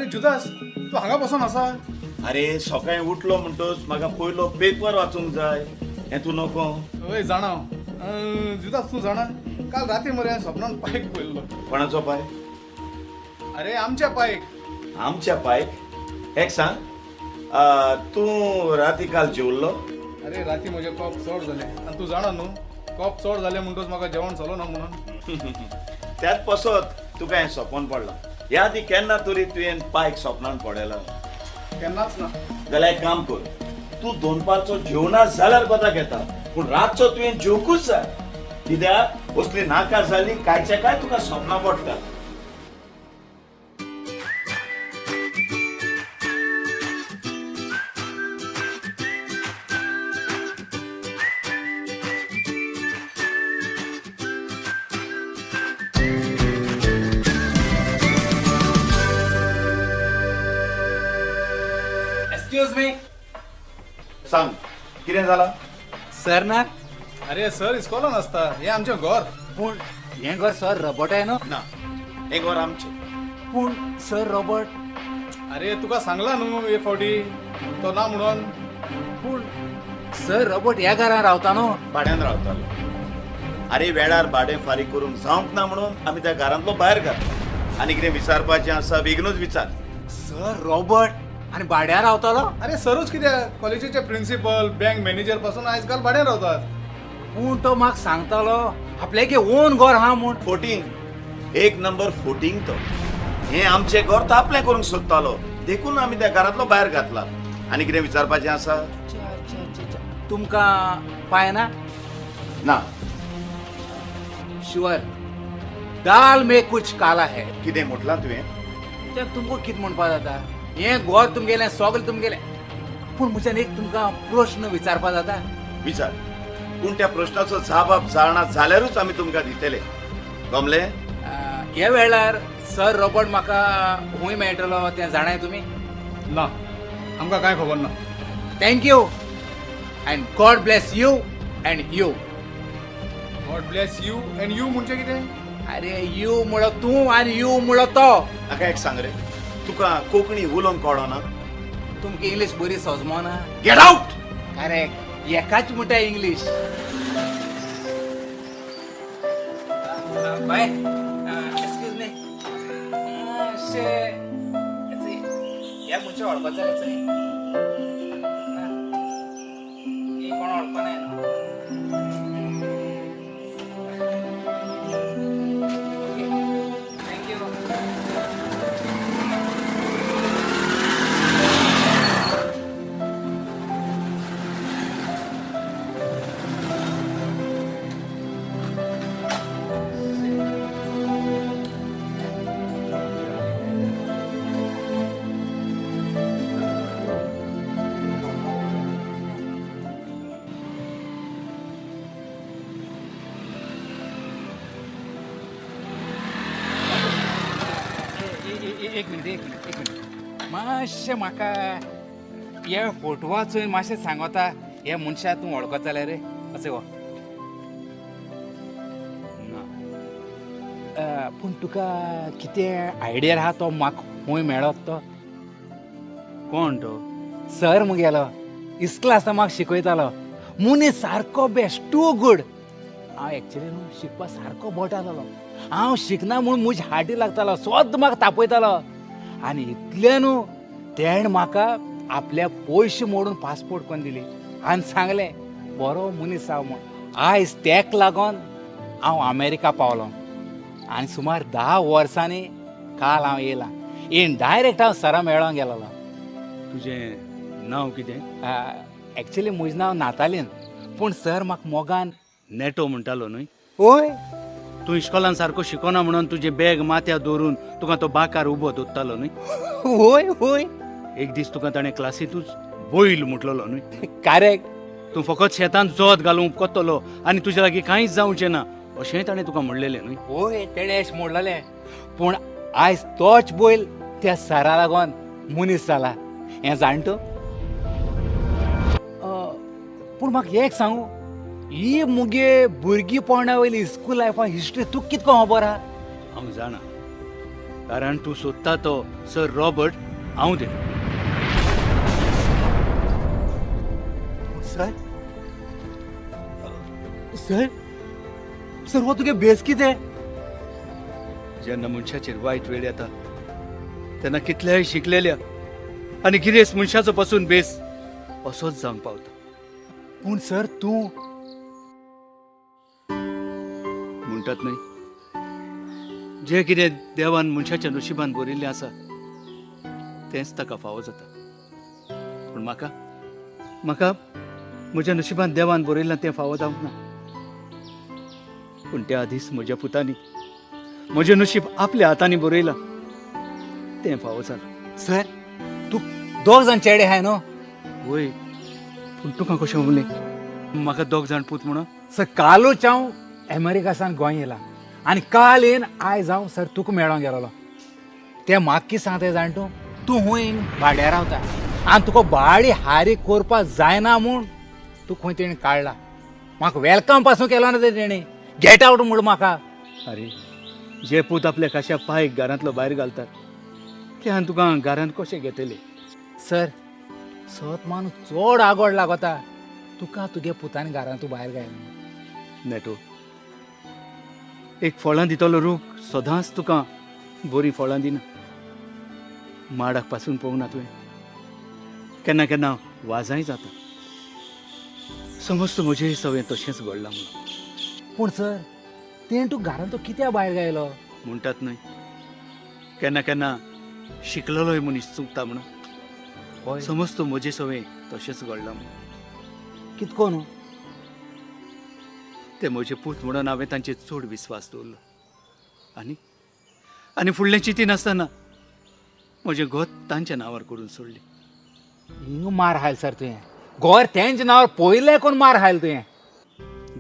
अरे जुदास, तूं हांगा बसून आसा? अरे सकाळीं उठलो म्हणटच म्हाका पयलो पेपर वाचूंक जाय, हें तूं नको. हय जाणा हांव. जुदास, तूं जाणा, काल राती मरे हांवें सपनान पायक पळयल्लो. कोणाचो पाय? अरे आमच्या पायक. आमच्या पायक? एक सांग, तूं राती काल जेवल्लो? अरे राती म्हजें कॉप चड जालें आनी तूं जाणा न्हू, कॉप चड जालें म्हणटच म्हाका जेवण चलना म्हणून. त्याच पसत तुका हें सपन पडलां. ह्या आदी केन्ना तरी तुवें पायक सपनान पडयला? केन्नाच ना. जाल्यार एक काम कर, तूं दनपारचो जेवना जाल्यार कोताक येता, पूण रातचो तुवें जेवकूच जाय, कित्याक असली नाका जाली कायच्या काय तुका सपनां पडटा. Excuse me. सांग, कितें जालां? सर ना? अरे सर इस्कॉलान आसता, हें आमचें घर. पूण हें घर सर रॉबर्ट आहे न्हू? ना, हें घर आमचें. पूण सर रॉबर्ट. अरे तुका सांगलां न्हू एक फावटी, तो ना म्हणून. पूण सर रॉबर्ट ह्या घरान रावता न्हू? भाड्यान रावतालो. अरे वेळार भाडें फारीक करूंक जावंक ना म्हणून आमी त्या घरांतलो भायर घातलो. आनी कितें विचारपाचें आसा बेगीनूच विचार. सर रॉबर्ट आनी भाड्यान रावतालो? अरे सरूच कित्याक, कॉलेजीचे प्रिन्सिपल, बँक मॅनेजर पासून आयज काल भाड्यान रावतात. पूण तो म्हाका सांगतालो आपल्यागे ओन घर आहा म्हूण. फोटींग, एक नंबर फोटींग तो. हें आमचें घर तो आपलें करूंक सोदतालो, देखून आमी त्या घरांतलो भायर घातला. आनी कितें विचारपाचें आसा? तुमकां पाय ना? ना. शुअर दाल में कुछ काला है. कितें म्हटलां तुवें? तें तुमकां कितें म्हणपा जाता, हें घर तुमगेलें, सगळें तुमगेलें, पूण म्हज्यान एक तुमकां प्रश्न विचारपा जाता? विचार, पूण त्या प्रश्नाचो जाप जाणा जाल्यारूच आमी तुमकां दितले. गमलें? ह्या वेळार सर रॉबर्ट म्हाका खूंय मेळटलो तें जाणाय तुमी? ना, आमकां कांय खबर ना. Thank you and God bless you and you. God bless you and you म्हणजे कितें? अरे you मुळो तूं आनी you मुळो तो. म्हाका एक सांग रे, तुका कोंकणी उलोवंक कळना? तुमकां इंग्लीश बरी सजमना. Get out. करेक्ट, एकाच म्हणटा इंग्लीश. बाय, एक्सक्यूज मी. ह्या मनशा वळखता जाल्यार कोण वळखना? Okay, thank you. एक मिनिट, एक मिनिट, एक मिनिट. मातशें म्हाका हे फोटो वाचून मातशें सांगता, हे मनशा तूं वळखता जाल्यार रे, अशें हो. ना. पूण तुका कितें आयडिया आहा तो म्हाका खूंय मेळत तो? कोण तो? सर मुगेलो, इस्कल आसतना म्हाका शिकयतालो. मनीस सारको बेस्ट, टू गूड. हांव एक्चुली न्हू शिकपा सारको बोट आहलोलो. हांव शिकना म्हूण म्हज्या हाटी लागतालो, सद्दां म्हाका तापयतालो. आनी इतलें न्हू, तेणें म्हाका आपल्या पयशे मोडून पासपोर्ट करून दिली आनी सांगलें बरो मनीस हांव म्हूण. आयज तेक लागून हांव अमेरिका पावलो आनी सुमार 10 वर्सांनी काल हांव येयलां. इन डायरेक्ट हांव सरा मेळोंक गेलोलो. तुजें नांव कितें? एक्चुली म्हजें नांव नातालीन, पूण सर म्हाका मोगान नेटो म्हणटालो न्हय? हय. तूं इश्कोलान सारको शिकना म्हणून तुजें बॅग माथ्यार दवरून तुका तो बाकार उबो दवरतालो न्हय? हय हय. एक दीस तुका ताणें क्लासींतूच बैल म्हटलेलो न्हय? करेक्ट. तूं फकत शेतांत जोत घालूंक उपकरतलो आनी तुजे लागीं कांयच जावचें ना अशेंय ताणें तुका म्हणलेलें न्हय? हय, तेणें अशें म्हणलेलें, पूण आयज तोच बैल त्या सरा लागून मनीस जाला हें जाण तूं. पूण म्हाका एक सांगू, ही मुगे भुरगेपणा वयली स्कूल लायफा हिस्ट्री तुका कितको खबर आहा? हांव जाणा. कारण तूं सोदता तो सर रॉबर्ट हांव दे. सर, सर, सर, हो तुगे बेस कितें? जेन्ना मनशाचेर वायट वेळ येता तेन्ना कितल्याय शिकलेल्या आनी गिरेस्त मनशाचो पासून बेस असोच जावंक पावता. पूण सर तूं म्हणटात न्हय, जें कितें देवान मनशाच्या नशिबान बरयिल्लें आसा तेंच ताका फावो जाता. पूण म्हाका म्हाका म्हज्या नशिबान देवान बरयलां तें फावो जावंक ना. पूण त्या आदींच म्हज्या पुतांनी म्हजें नशीब आपल्या हातांनी बरयलां तें फावो जालां. सर, तूं दोग जाण चेडे आहाय न्हू? वय, पूण तुका कशें उमलें म्हाका दोग जाण पूत म्हणून? सर, कालूच हांव अमेरिका सावन गोंय येयला आनी काल येवन आयज हांव सर तुका मेळोंक गेलोलो. ते म्हाका कितें सांगता जाण तूं, तूं खूंय भाड्यार रावता आनी तुका भाडी हारी करपाक जायना म्हूण तूं खंय तेणें काडला. म्हाका welcome पासून केलो ना तेणें, गेट आवट म्हूण म्हाका. अरे, जे पूत आपल्या कशा पायक घरांतलो भायर घालतात ते आनी तुका घरांत कशें घेतले? सर, सत मानून चड आगोड लागता तुका तुगे पुतान घरांत तूं भायर घायल. नेटो, एक फळां दितलो रूख सदांच तुका बरीं फळां दिना. माडाक पासून पळोवंक ना तुवें? केन्ना केन्ना वाजांय जाता. समज तूं म्हजें सवें तशेंच घडलां म्हणून. पूण सर, तेणें तूं घरांत तो कित्याक भायर घायलो? म्हणटात न्हय, केन्ना केन्ना शिकलेलोय मनीस चुकता म्हणून. हय. समज तूं म्हजें सवें तशेंच घडलां म्हणून. कितको न्हू? ते म्हजे पूत म्हणून हांवें तांचेर चड विस्वास दवरलो आनी आनी फुडलें चिंती नासतना म्हजें गोत तांच्या नांवार करून सोडलें. हिंग मार हायल सर तुवें, गोर तेंच्या नांवार पयलें कोण मार हायल तुवें.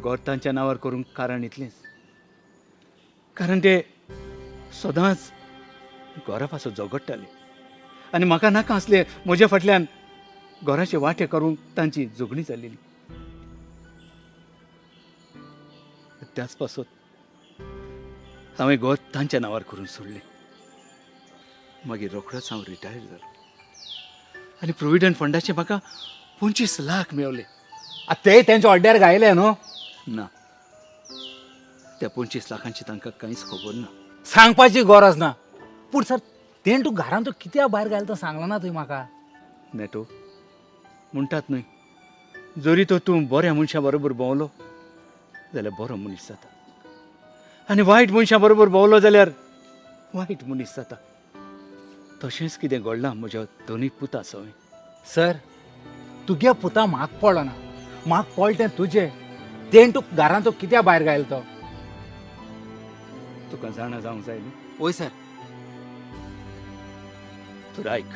गोर तांच्या नांवार करूंक कारण इतलेंच, कारण ते सदांच घरा पासून झगडटाले आनी म्हाका नाका आसलें म्हज्या फाटल्यान घराचे वांटे करूंक तांची झगडीं जाल्ली. त्याच पासत हांवें घर तांच्या नांवार करून सोडलें. मागीर रोखडोच हांव रिटायर जालो आनी प्रोविडंट फंडाचे म्हाका 25 लाख मेवले. आतां ते तेंच्या अड्ड्यार घायले न्हू? ना, त्या 25 लाखांची तांकां कांयच खबर ना. सांगपाची गरज ना. पूण सर, तेणें तूं घरांत तूं कित्याक भायर घायलो तो सांगलो ना तुवें म्हाका. नेटो, म्हणटात न्हय, जरी तर तूं बऱ्या मनशा बरोबर भोंवलो जाल्यार बरो मनीस जाता आनी वायट मनशा बरोबर भोंवलो जाल्यार वायट मनीस जाता. तशेंच कितें घडलां म्हज्या दोनूय पुता सवें. सर, तुगे पुता म्हाका पडना, म्हाका पडलें तें तुजें. तेणें तूं घरांत तूं कित्याक भायर घायलो तो? तुका जाणा जावंक जाय न्ही? वय सर. तर आयक,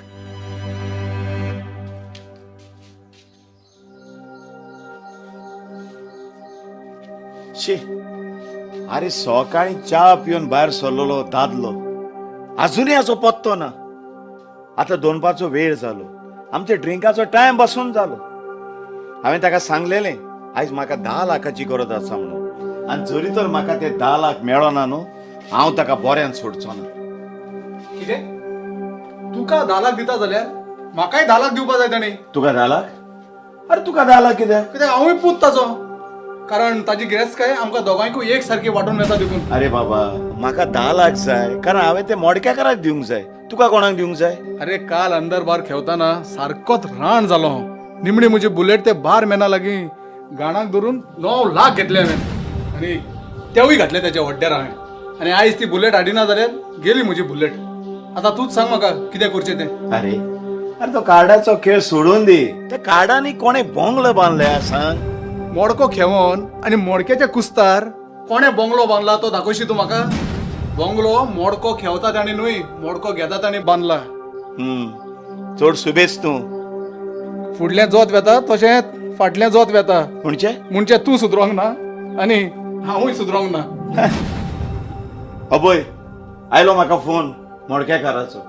शी, अरे सकाळी च्या पिवन भायर सरलेलो दादलो अजुनूय हाचो पत्तो ना. आतां दोनपारचो वेळ जालो, आमच्या ड्रिंकाचो टायम बसून जालो. हांवें ताका सांगलेलें आयज म्हाका 10 लाखाची गरज आसा म्हणून, आनी जरी तर म्हाका ते 10 लाख मेळना न्हू, हांव ताका बऱ्यान सोडचो ना. कितें तुका 10 लाख दिता जाल्यार म्हाकाय 10 लाख दिवपा जाय ताणें. तुका 10 लाख? अरे तुका 10 लाख कित्याक? कित्याक हांवूय पूत ताचो, कारण ताजी गिरेस्तकाय आमकां दोगांयकूय एक सारकी वांटून येता देखून. अरे बाबा, म्हाका 10 लाख जाय कारण हांवें ते मोडक्याकाराक दिवंक जाय, तुका कोणाक दिवंक जाय? अरे काल अंदर बार खेवताना सारकोच राण जालो हांव. निमणी म्हजी बुलेट ते बार मेना लागीं गाणाक धरून 9 लाख घेतले हांवें आनी तेवूय घातले त्याच्या वड्ड्यार हांवें. आनी आयज ती बुलेट हाडिना जाल्यार गेली म्हजी बुलेट. आतां तूंच सांग म्हाका कितें करचें तें. अरे अरे तो कार्डाचो खेळ सोडून दी. त्या कार्डांनी कोणे बोंगलो बांदल्या सांग? मोडको खेवोन आनी मोडक्याच्या कुस्तार कोणे बोंगलो बांदला तो दाखोवशी तूं म्हाका? बोंगलो मोडको खेवता ताणी न्हय, मोडको घेता ताणी बांदला. चड सुबेज तूं. फुडलें जोत वेता तशें फाटलें जोत वेता. म्हणजे म्हणजे तूं सुदरोंक ना आनी हांवूय सुदरोंक ना. अबय आयलो म्हाका फोन मोडक्याकाराचो.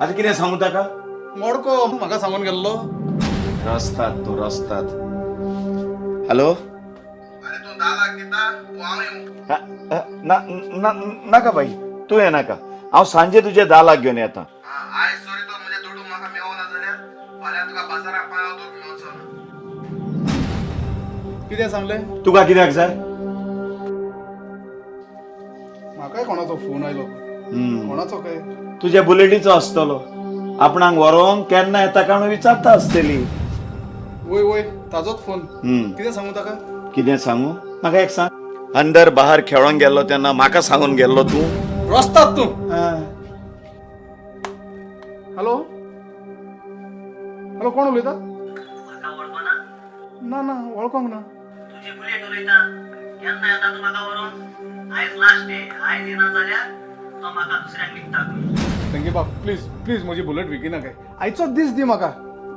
आतां कितें सांगू ताका? मोडको म्हाका सांगून गेल्लो. रस्तात तूं रस्तात. हॅलो, ना नाका बाई, तूं येनाका. हांव सांजे तुजे 10 लाख घेवन येता. आयज जरी तर म्हजे दुडू म्हाका मेवना जाल्यार फाल्यां तुका बाजाराक पांयां वचूंक मेवचो ना. कितें सांगलें? तुका कित्याक जाय? म्हाकाय कोणाचो फोन आयलो. कोणाचो काय? तुज्या बुलेटीचो आसतलो. आपणाक व्हरोंक केन्ना येता काय म्हणून विचारता आसतली. वय वय, ताजोच फोन. हम्म. कितें सांगू ताका? कितें सांगू? म्हाका एक सांग, अंदर बाहर खेळोंक गेल्लो तेन्ना म्हाका सांगून गेल्लो तूं? रस्तात तूं. हॅलो हॅलो, कोण उलयता? म्हाका वळखना? ना ना, वळखोंक ना. तुजी बुलेट उलयता. केन्ना येता तूं म्हाका व्हरोन? आयज लास्ट डे. आयज येना जाल्यार तो म्हाका दुसऱ्यांक विकता खंय. थँक्यू बाब, प्लीज प्लीज म्हजी बुलेट विकी नाकाय. आयचोच दीस दी म्हाका.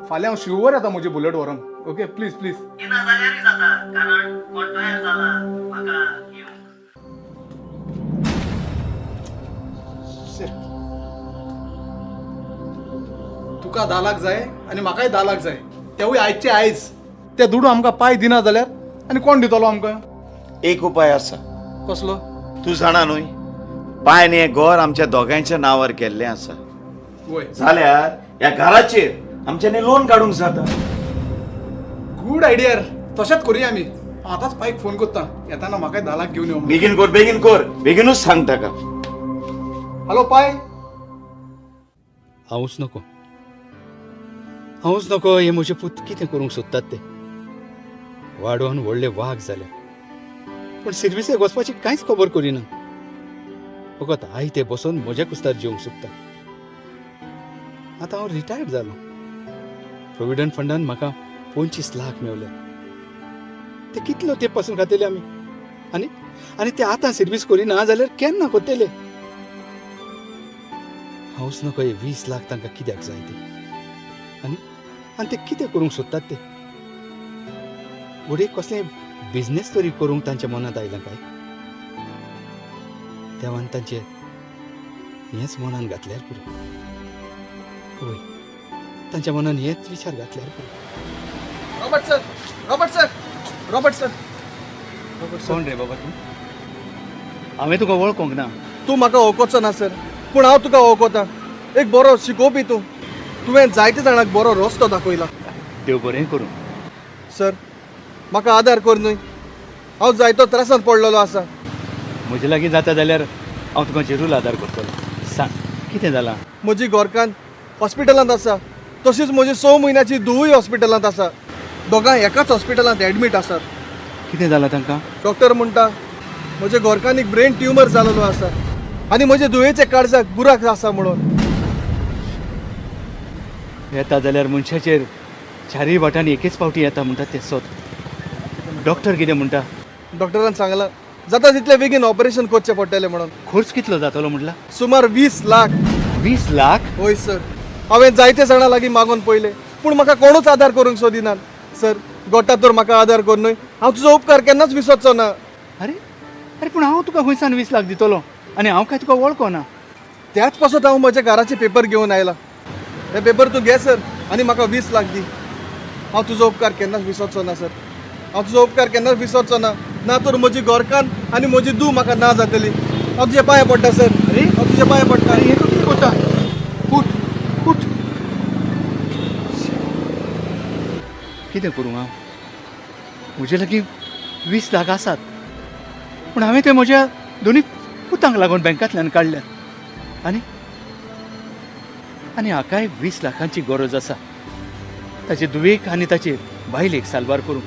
फाल्यां हांव शुवर येता म्हजी बुलेट व्हरोंक. Okay, please please. येना जाल्यारूय जाता, कारण कोण तयार जाला म्हाका येवंक. तुका 10 लाख जाय आनी म्हाकाय 10 लाख जाय, तेवूय आयचे आयज. ते दुडू आमकां पांय दिना जाल्यार आनी कोण दितलो आमकां? एक उपाय आसा. कसलो? तूं जाणा न्हय, पायन हें घर आमच्या दोगांयच्या नांवार केल्लें आसा. वय. जाल्यार ह्या घराचेर आमच्यांनी लोन काडूंक जाता. Good idea. तशेंच करुया आमी. हांव आतांच पायक फोन करता, येताना म्हाकाय 10 लाख घेवन यो म्हणून. बेगीन कर, बेगीन कर, बेगीनूच सांग ताका. हॅलो पाय. हांवूच नको, हांवूच नको. हे म्हजे पूत कितें करूंक सोदतात ते. वाडोवन व्हडले वाग जाले, पूण सिर्विसेक वचपाची कांयच खबर करिना. फकत आयते बसून म्हज्या कुस्तार जेवंक सोदता. आतां हांव रिटायर्ड जालो. प्रोविडंट फंडान म्हाका 25 लाख मेवले. ते कितलो तेंप पासून खातले आमी? आनी आनी ते आतां सिर्वीस करिना जाल्यार केन्ना करतले? हांवूच नको, हे 20 लाख तांकां कित्याक जाय ते? आनी आनी ते कितें करूंक सोदतात ते? घडये कसलें बिजनेस तरी करूंक तांच्या मनांत आयलां काय? देवान तांचे हेंच मनान घातल्यार पुरो. वय, तांच्या मनान हेच विचार घातल्यार पुरो. Robert sir, Robert sir, Robert sir. कोण रे बाबा तूं? हांवें तुका वळखोंक ना. तूं म्हाका वळखोचो ना सर, पूण हांव तुका वळखोता. एक बरो शिकोवपी तूं. तुवें जायते जाणांक बरो रस्तो दाखयला. देव बरें करूं. सर, म्हाका आदार कर न्हय. हांव जायतो त्रासान पडलेलो आसा. म्हजे लागीं जाता जाल्यार हांव तुका जरूर आदार करतलो. सांग, कितें जालां? म्हजी घरकान्न हॉस्पिटलांत आसा, तशीच म्हजी 6 म्हयन्याची धुवूय हॉस्पिटलांत आसा. दोगांय एकाच हॉस्पिटलांत एडमीट आसात. कितें जालां तांकां? डॉक्टर म्हणटा म्हजे घरकान्नीक ब्रेन ट्युमर जालेलो आसा आनी म्हजे धुवेच्या काळजाक बुराक आसा म्हणून. येता जाल्यार मनशाचेर चारूय वाटांनी एकेच फावटी येता म्हणटा तें सत. डॉक्टर कितें म्हणटा? डॉक्टरान सांगलां जाता तितले बेगीन ऑपरेशन करचें पडटलें म्हणून. खर्च कितलो जातलो म्हटला? सुमार 20 लाख. 20 लाख? हय सर, हांवें जायते जाणां लागीं मागून पळयलें, पूण म्हाका कोणूच आदार करूंक सोदिनात. सर, गोटा तर म्हाका आदार कर न्हय. हांव तुजो उपकार केन्नाच विसरचो ना. अरे अरे, पूण हांव तुका खंयसान 20 लाख दितलो? आनी हांव काय तुका वळखना. त्याच पासत हांव म्हज्या घराचे पेपर घेवन आयला. हे पेपर तूं घे सर आनी म्हाका 20 लाख दी. हांव तुजो उपकार केन्नाच विसरचो ना सर. हांव तुजो उपकार केन्नाच विसरचो ना. ना तर म्हजी घरकान्न आनी म्हजी धूव म्हाका ना जातली. हांव तुजे पांय पडटा सर. अरे? हांव तुजे पांय पडटा. अरे, हे तूं कितें करता? उठ उठ. कितें करूं हांव? म्हजे लागीं 20 लाख आसात, पूण हांवें ते म्हज्या दोनूय पुतांक लागून बँकांतल्यान काडल्यात. आनी आनी हाकाय 20 लाखांची गरज आसा, ताचे धुवेक आनी ताचे बायलेक साल्वार करूंक.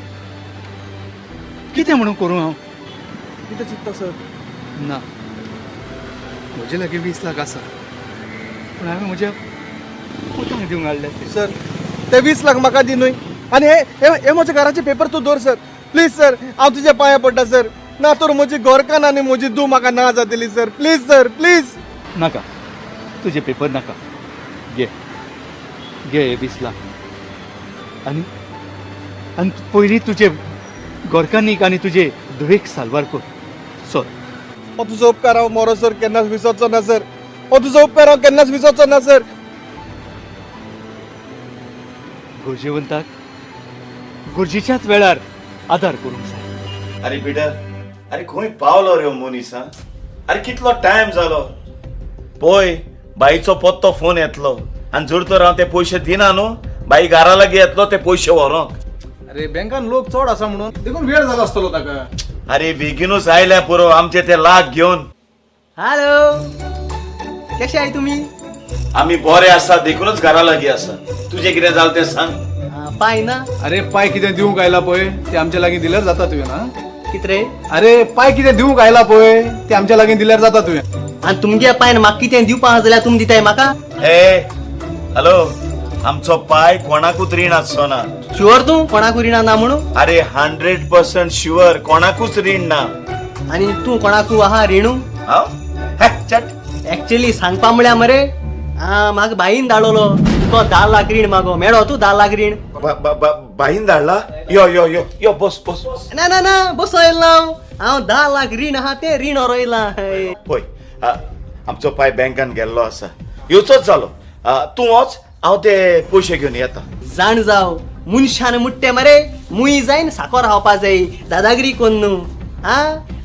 कितें म्हणून करूं हांव? कितें चिंत्ता सर? ना, म्हजे लागीं 20 लाख आसा, पूण हांवें म्हज्या पुतांक दिवंक हाडले ते. सर, ते 20 लाख म्हाका दी न्हय, आनी हे हे म्हज्या घराचे पेपर तूं दवर सर. प्लीज सर, हांव तुज्या पांया पडटा सर. ना तर म्हजी घरकान्न आनी म्हजी धूव म्हाका ना जातली सर. Please sir, please. नाका, तुजे पेपर नाका. घे घे हे 20 लाख. आनी आनी पयलीं तुजे घरकान्नीक आनी तुजे धुवेक साल्वार कर सर. हो तुजो उपकार हांव मरोसर केन्नाच विसरचो ना सर. हो तुजो उपकार हांव केन्नाच विसरचो ना सर. गरजेवंताक गरजेच्याच वेळार आदार करूंक जाय. अरे पिटर, अरे खंय पावलो रे हो मनीस? हा, अरे कितलो टायम जालो. पळय बाईचो पत्तो फोन येतलो आनी जर तर हांव ते पयशे दिना न्हू, बाई घरा लागीं येतलो ते पयशे व्हरोंक. अरे बँकान लोक चड आसा म्हणून देखून वेळ जाला आसतलो ताका. अरे बेगीनूच आयल्या पुरो आमचे ते लाख घेवन. हॅलो, कशे आहे तुम्ही? आमी बरे आसा देखूनच घरा लागीं आसा. तुजें कितें जालें तें सांग. पाय ना. अरे पाय कितें दिवंक आयला पळय ते आमच्या लागीं दिल्यार जाता तुवें ना. कितरे? अरे पाय कितें दिवंक आयला पळय ते आमच्या लागीं दिल्यार जाता तुवें. आनी तुमगे पायन म्हाका कितें दिवपा आसा जाल्यार तुमी दिताय म्हाका? ए हॅलो, आमचो पाय कोणाकूच रीण आसचो ना. शुअर तूं कोणाकू रिणां ना म्हणून? अरे 100% शुअर, कोणाकूच रीण ना. आनी तूं कोणाकू आहा रिणू? हांव हे, चट. एक्चुअली सांगपा म्हळ्यार मरे, म्हाका बाईन धाडवलो तुका 10 लाख रीण मागो. मेळो तूं 10 लाख रीण? बाईन धाडला? यो यो यो यो, बस बस बस. ना ना ना, बसो येयला हांव. हांव 10 लाख रीण आहा तें रीण व्हरो. पळय, आमचो पाय बँकान गेल्लो आसा, येवचोच जालो. तूं वच, हांव ते पयशे घेवन येता. जाण जाव मनशान मुट्टे मरे, मुई जायन साकोर खावपा जाय, दादागिरी कोन्न न्हू. आ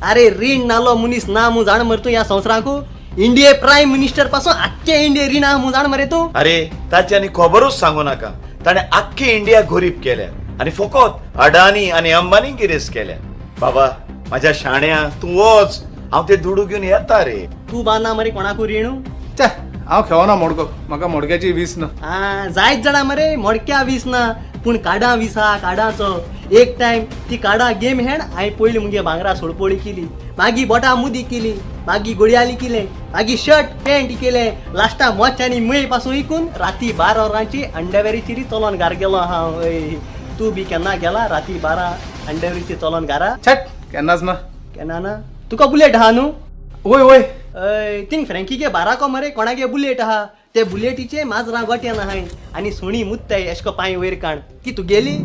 अरे रीण नालो मनीस ना मू जाण मरे तूं ह्या संवसाराकू. इंडिये प्रायम मिनिस्टर पासून आख्खे इंडिये रीण आहा मू जाण मरे तूं. अरे ताची आनी खबरूच सांगू नाका. ताणें आख्खी इंडिया गरीब केल्या आनी फकत अडानी आनी अंबानी गिरेस्त केल्या. बाबा माझ्या शाण्या, तूं वच, हांव ते दुडू घेवन येता रे. तूं बांदना मरे कोणाकू रीण? चे, हांव खेळना मोडको, म्हाका मोडक्याची वीस ना. आ जायत जाणा मरे मोडक्या वीस ना, पूण काडां वीस आहा काडांचो. एक टायम ती काडां गेम हेण हांवें पयलीं मुगे भांगरा सोडपोळी केली, मागीर बोटां मुदी केली, मागीर गुळयाली केले, मागीर शर्ट पॅन्ट केले, लास्टा मोच्यांनी मुये पासून इकून राती 12 वरांची अंडरवेरीची चलोन घार गेलो हांव. हय, तूं बी केन्ना गेला राती 12 अंडरवेरीची चलोन घारा? छट, केन्नाच ना. केन्ना ना? तुका बुलेट आहा न्हू? वय वय. हय, थिंग फ्रँकीगे बाराको मरे कोणागे बुलेट आहा, ते बुलेटीचे माजरां गोट्यान आहाय आनी सुणी मुत्ताय एशको पांय वयर काण, ती तुगेली?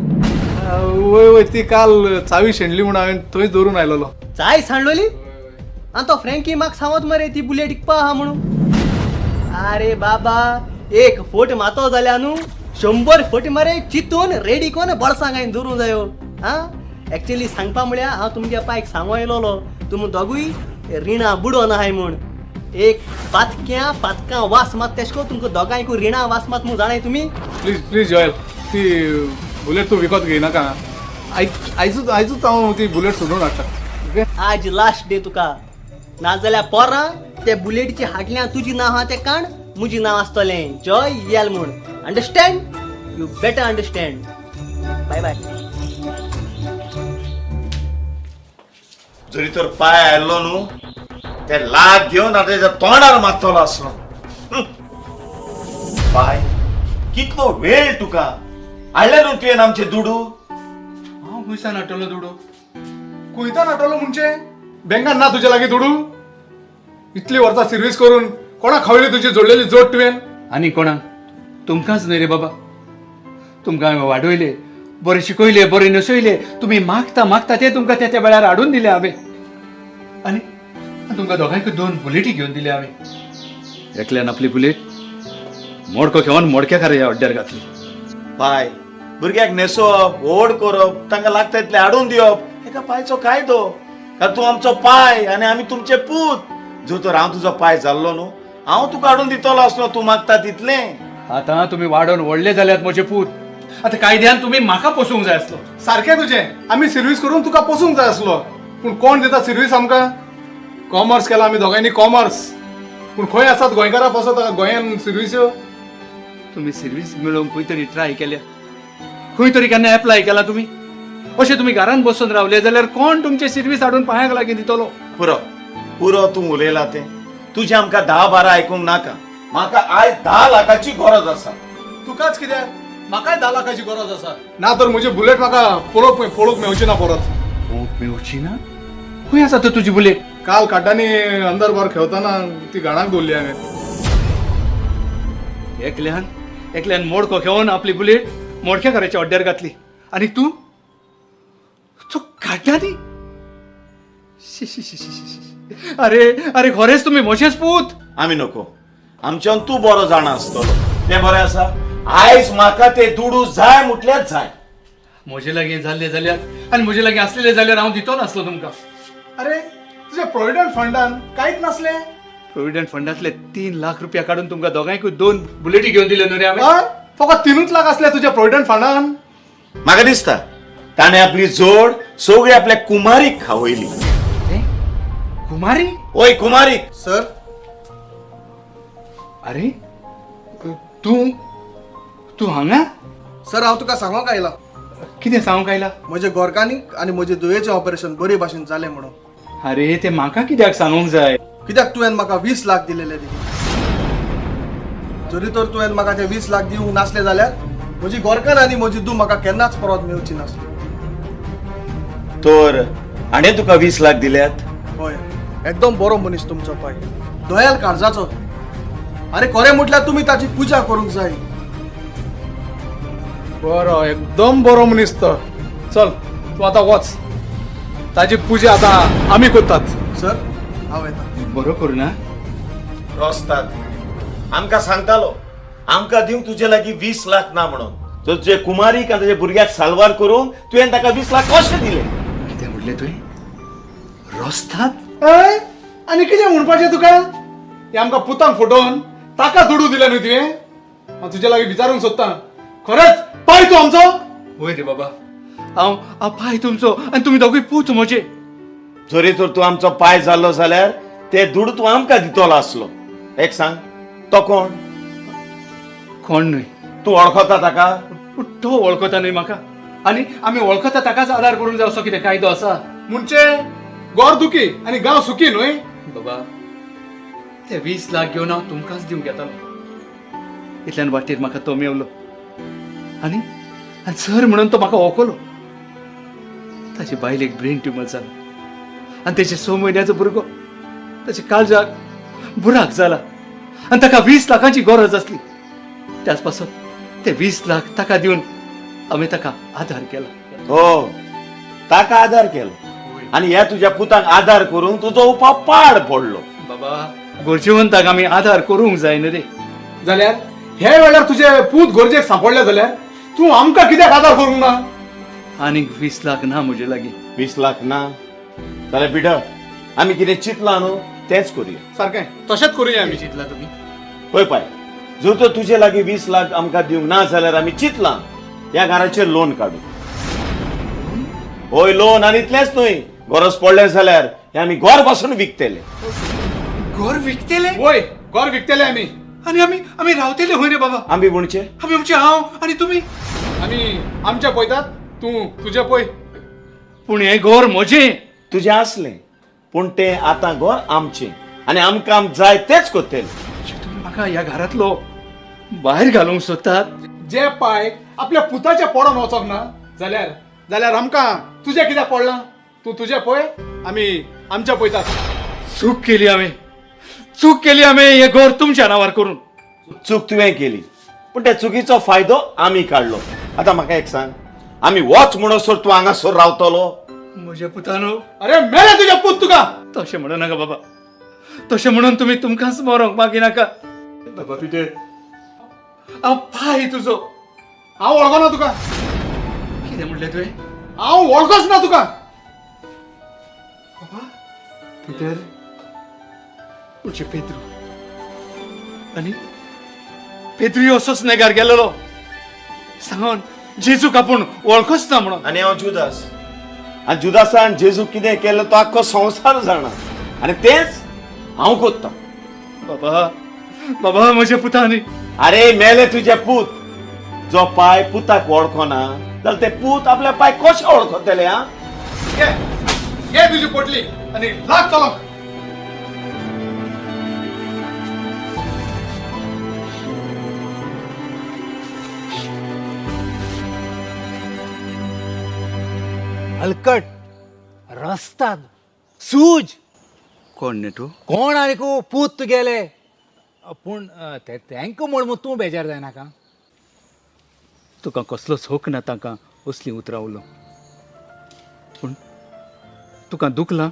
वय वय, ती काल चावी शेणली म्हणून हांवें थंयच दवरून आयलेलो. चाय सांडलोली? आनी तो फ्रँकी म्हाका सांगत मरे ती बुलेट इकपा आहा म्हणून. आरे बाबा, एक फोट मातो जाल्या न्हू 100 फोट मरे चितून रेडी कोन बळसांग हांवें दवरूंक जायो. आं एक्चुअली सांगपा म्हळ्यार हांव तुमगे पायक सांगो येयलोलो तुमी दोगूय रिणां बुडोन आहाय म्हूण. एक पातक्यां पातकां वास मात तेशको तुमकां दोगांयकू रिणां वास मात म्हूण जाणाय तुमी. प्लीज प्लीज जॉयल, ती बुलेट तूं विकत घेयनाका. आयजूच आयजूच हांव ती बुलेट सोडून हाडटा. ओके, आज लास्ट डे तुका, नाजाल्यार पोरां ते बुलेटीचे हाडल्या तुजी नांव आहा तें काण मुजी नांव आसतलें जॉय येल म्हूण. Understand? You better understand. Bye bye. जरी तर पाय आयलो न्हू ते लाख घेवन हांव तेच्या तोंडार मारतलो आसलो. पाय, कितलो वेळ तुका हाडले न्हू तुवें आमचे दुडू? हांव खंयसान हाडटलो दुडू? खंयच्यान हाडटलो म्हणजे? बँकान ना तुज्या लागीं दुडू? इतली वर्सां सिर्वीस करून कोणाक खावयली तुजी जोडलेली जोड तुवें? आनी कोणाक, तुमकांच न्हय रे बाबा. तुमकां हांवें वाडयले, बरें शिकयले, बरें न्हेसयले. तुमी मागता मागता ते तुमकां त्या त्या वेळार हाडून दिले हांवें. आनी तुमकां दोगांयकूय 2 बुलेटी घेवन दिले हांवें. एकल्यान आपली बुलेट मोडको घेवन मोडक्या खाऱ्या ह्या अड्ड्यार घातली. पाय, भुरग्याक न्हेसोवप, व्हड करप, तांकां लागता तितलें हाडून दिवप एका पायचो कायदो. कारण तूं आमचो पाय आनी आमी तुमचे पूत. जो तर हांव तुजो पाय जाल्लो न्हू, हांव तुका हाडून दितलो आसलो तूं मागता तितलें. आतां तुमी वाडोवन व्हडले जाल्यात म्हजे पूत. आतां कायद्यान तुमी म्हाका पोसूंक जाय आसलो. सारकें तुजें, आमी सिर्वीस करून तुका पोसूंक जाय आसलो. पूण कोण दिता सिर्वीस आमकां? कॉमर्स केला आमी दोगांयनी, कॉमर्स. पूण खंय आसात गोंयकारां पोसत गोंयान सिर्विस्यो? तुमी सिर्वीस मेळोवंक खंय तरी ट्राय केल्या, खंय तरी केन्ना एप्लाय केला तुमी? अशें तुमी घरांत बसून रावले जाल्यार कोण तुमचे सिर्वीस हाडून पांयांक लागीं दितलो? पुरो पुरो तूं उलयला तें. तुजें आमकां 10-12 आयकूंक नाका. म्हाका आयज 10 लाखाची गरज आसा. तुकाच कित्याक, म्हाकाय 10 लाखाची गरज आसा. ना तर म्हजी बुलेट म्हाका पळोवंक पळोवंक मेवची ना परत. पळोवंक मेवची ना? खंय आसा तर तुजी बुलेट? काल काटांनी अंदर बार खेळतना ती घाणाक दवरली हांवें. एकल्यान एकल्यान मोडको घेवन आपली बुलेट मोडक्या घराच्या अड्ड्यार घातली आनी तूं तूं काड्यांनी. शी शी शी शी. अरे अरे, खरेंच तुमी म्हजेच पूत. आमी नको, आमच्यान तूं बरो जाणा आसतलो. तें बरें आसा, आयज म्हाका ते दुडू जाय म्हटल्यार जाय. म्हजे लागीं जाल्ले जाल्यार आनी म्हजे लागीं आसलेले जाल्यार हांव दितो नासलो तुमकां. अरे तुज्या प्रोविडंट फंडान कांयच नासलें? प्रोविडंट फंडांतले 3 लाख रुपया काडून तुमकां दोगांयकूय दोन बुलेटी घेवन दिल्यो न्हू रे हांवें? हय, फकत 3च लाख असले तुज्या प्रोविडंट फंडान. म्हाका दिसता ताणें आपली जोड सगळी आपल्या कुमारीक खावयली. कुमारी? ओय, कुमारीक. सर. अरे, तूं तूं हांगा? सर, हांव तुका सांगोंक आयला. कितें सांगूंक आयला? म्हजे गोरकानीक आनी म्हजे दुयेचें ऑपरेशन बरे भाशेन जालें म्हणून. अरे, ते म्हाका कित्याक सांगूंक जाय? कित्याक तुवें म्हाका 20 लाख दिलेले ती. जरी तर तुवें म्हाका ते 20 लाख दिवंक नासले जाल्यार म्हजी गोरकान आनी म्हजी दू म्हाका केन्नाच परत मेळची नासली. तर हाणें तुका 20 लाख दिल्यात? हय, एकदम बरो मनीस तुमचो पाय, दयाल काळजाचो. अरे, खरें म्हटल्यार तुमी ताची पुजा करूंक जाय. बरो, एकदम बरो मनीस तो. चल, तूं आतां वच, ताजी पुजा आतां आमी करतात. सर, हांव येता. बरो करून हा. रस्तात आमकां सांगतालो, आमकां दिवंक तुजे लागीं 20 लाख ना म्हणून. तर तुजे कुमारीक आनी तुज्या भुरग्याक साल्वार करून तुवें ताका 20 लाख कशे दिले? कितें म्हणलें तुवें? रोस्तात? हय, आनी कितें म्हणपाचें तुका? हें आमकां पुतांक फटोवन ताका दुडू दिले न्हय तुवें? हांव तुजे लागीं विचारूंक सोदतां, खरेंच पाय तूं आमचो? वय रे बाबा, हांव हांव पाय तुमचो आनी तुमी दोगूय पूत म्हजे. जरी तर तूं आमचो पाय जाल्लो जाल्यार ते दुडू तूं आमकां दितलो आसलो. एक सांग, तो कोण? कोण न्हय. तूं वळखता ताका? पूण तो वळखता न्हय म्हाका, आनी आमी वळखता ताकाच आदार करूंक जाय असो कितें कायदो आसा? म्हणजे गोर दुखी आनी गांव सुखी न्हय? बाबा, ते 20 लाख घेवन हांव तुमकांच दिवंक येतालो, इतल्यान वाटेर म्हाका तो मेवलो आनी आनी सर म्हणून तो म्हाका वळखलो. ताचे बायलेक ब्रेन ट्युमर जाला आनी तेचे 6 म्हयन्याचो भुरगो, ताच्या काळजाक बुराक जाला आनी ताका 20 लाखांची गरज आसली. त्याच पासत ते 20 लाख ताका दिवन हांवें ताका आदार केला. हो, ताका आदार केलो आनी ह्या तुज्या पुताक आदार करूंक तुजो उपाव पाड पडलो. बाबा, गरजेवंताक आमी आदार करूंक जाय न्ही रे? जाल्यार हे वेळार तुजे पूत गरजेक सांपडले जाल्यार तूं आमकां कित्याक आदार करूंक ना? आनीक 20 लाख ना म्हजे लागीं. 20 लाख ना जाल्यार बिडा, आमी कितें चिंतलां न्हू तेंच करुया. सारकें, तशेंच करुया आमी. चिंतला तुमी? पळय पाय, जर तर तुजे लागीं 20 लाख आमकां दिवंक ना जाल्यार आमी चिंतलां ह्या घराचेर लोन काडू. हय, लोन. आनी इतलेंच न्हय, गरज पडलें जाल्यार हें आमी घर पासून विकतले. घर विकतले? वय, घर विकतले आमी. आनी आमी आमी रावतले खंय रे बाबा? आमी म्हणचे? आमी आमचे, हांव आनी तुमी. आमी आमच्या पळयतात, तूं तुजें पळय. पूण हें घर म्हजें. तुजें आसलें, पूण तें आतां घर आमचें आनी आमकां जाय तेच करतले. तुमी म्हाका ह्या घरांतलो भायर घालूंक सोदतात? जे पायक आपल्या पुताच्या पडोन वचोंक ना जाल्यार जाल्यार आमकां तुजें कित्याक पडलां? तूं तुजें पळय, आमी आमच्या पळयतात. चूक केली हांवें, चूक केली हांवें हें घर तुमच्या नांवार करून. चूक तुवें केली, पूण त्या चुकीचो फायदो आमी काडलो. आतां म्हाका एक सांग, आमी वच म्हणसर तूं हांगासर रावतलो? म्हज्या पुतानो. अरे, मेले तुजे पूत तुका. तशें म्हणू नाका बाबा, तशें म्हणून तुमी तुमकांच मरोंक मागीर नाका. बाबा पिटर, हांव पाय तुजो. हांव वळखना तुका. कितें म्हणलें तुवें? हांव वळखच ना तुका. पिटर, म्हणजे पेद्रू, आनी पेद्रू असोच नेगार गेलेलो सांगोन जेजूक आपूण वळखच ना म्हणून. आनी हांव जुदास, आनी जुदासान जेजू कितें केलें तो आख्खो संवसार जाणा, आनी तेंच हांव कोत्तां. बाबा, बाबा, म्हज्या पुतांनी. अरे, मेले तुजे पूत. जो पाय पुताक वळखना जाल्यार ते पूत आपल्या पाय कशें वळखतले? हा. घे, घे तुजी पोटली आनी लाग चलोंक. हलकट रस्ताद सूज. कोण नेटू? कोण आनी पूत तुगेले. पूण तेंका म्हण मग तूं बेजार जायनाका. तुका कसलोच हक ना तांकां असलीं उतरां उलोवंक, पूण तुका दुखलां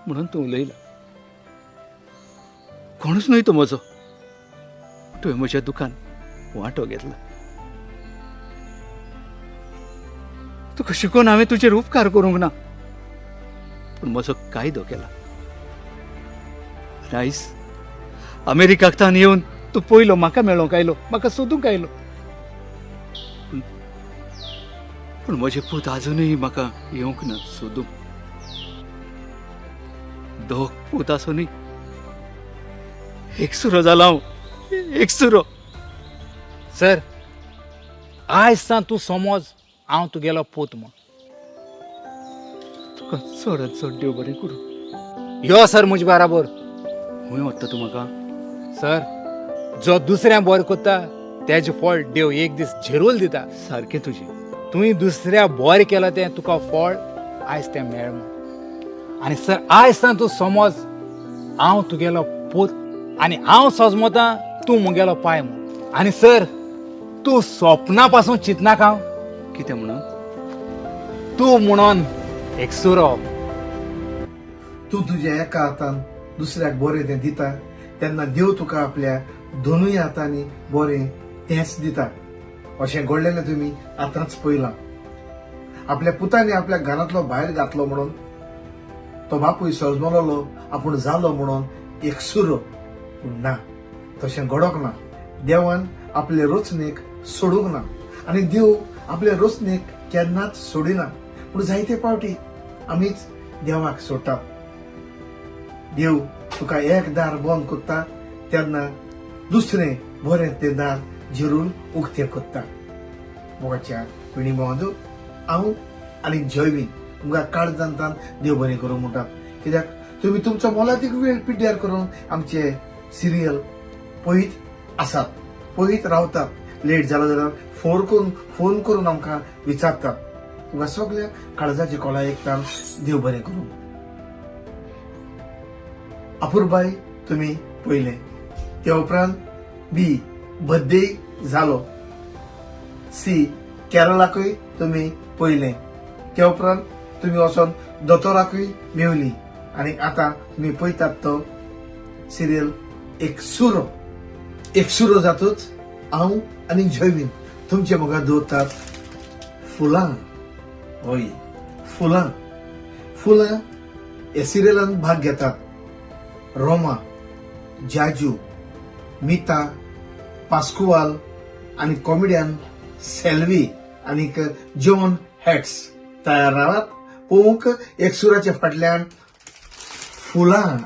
म्हणून तूं उलयला. कोणूच न्हय तूं म्हजो, तुवें म्हज्या दुखान वांटो घेतला. तुका शिकोवन हांवें तुजेर उपकार करूंक ना, पूण म्हजो कायदो केला. पूण आयज अमेरिकाक तान येवन तूं पयलो म्हाका मेळोंक आयलो, म्हाका सोदूंक आयलो. पूण म्हजे पूत आजुनूय म्हाका येवंक ना सोदूंक. दोग पूत आसुनूय एकसुरो जाला हांव, एकसुरो. सर आयज सान तूं समज हांव तुगेलो पूत म्हूण. तुका चडान चड देव बरें करूं. यो सर म्हजे बराबर. खंय वता तूं म्हाका? सर जो दुसऱ्या बरें करता तेजें फळ देव एक दीस झेरूल दिता. सारकें तुजें. तुवें दुसऱ्या बरें केलां तें तुका फळ आयज तें मेळ म्हूण. आनी सर आयज सान तूं समज हांव तुगेलो पूत आनी हांव सजमता तूं म्हगेलो पाय म्हूण. आनी सर तूं सपना पासून चिंतनाका. कितें म्हणून? तूं म्हणून एकसुरो. तूं तुज्या एका हातान दुसऱ्याक बरें तें दिता तेन्ना देव तुका आपल्या दोनूय हातांनी बरें तेंच दिता. अशें घडलेलें तुमी आतांच पळयलां. आपल्या पुतांनी आपल्या घरांतलो भायर घातलो म्हणून तो बापूय सजमलोलो आपूण जालो म्हणून एकसुरो. पूण ना, तशें घडोंक ना. देवान आपले रचणेक सोडूंक ना आनी देव आपले रचणेक केन्नाच सोडिना. पूण जायते फावटी आमीच देवाक सोडटात. देव तुका एक दार बंद करता तेन्ना दुसरें बरें तें दार झिरून उक्तें करता. मोगाच्या पिणी भोंवदो हांव आनी जयवीन तुमकां काळजांतान देव बरें करूं म्हणटात. कित्याक तुमी तुमचो मोलादीक वेळ पिड्ड्यार करून आमचे सिरियल पळयत आसात, पळयत रावतात. लेट जालो जाल्यार फोन करून आमकां विचारतात. तुमकां सगळ्या काळजाची कोला एकतान देव बरें करूं. अपुरबाय तुमी पळयलें. त्या उपरांत बी बड्डे जालो. सी केरळाकूय तुमी पळयलें. त्या उपरांत तुमी वचोन दोतोराकूय मेवली आनी आतां तुमी पळयतात तो सिरियल एकसुरो. एकसुरो जातूच हांव आनी जयवीन तुमचे मुखार दवरतात फुलां. हय, फुलां. फुलां ह्या सिरियलान भाग घेतात रोमा, जाजू, मिता, पास्कुवाल आनी कॉमेडियन सेल्वी आनीक जॉन हॅट्स. तयार रावात पळोवंक एकसुराच्या फाटल्यान फुलां.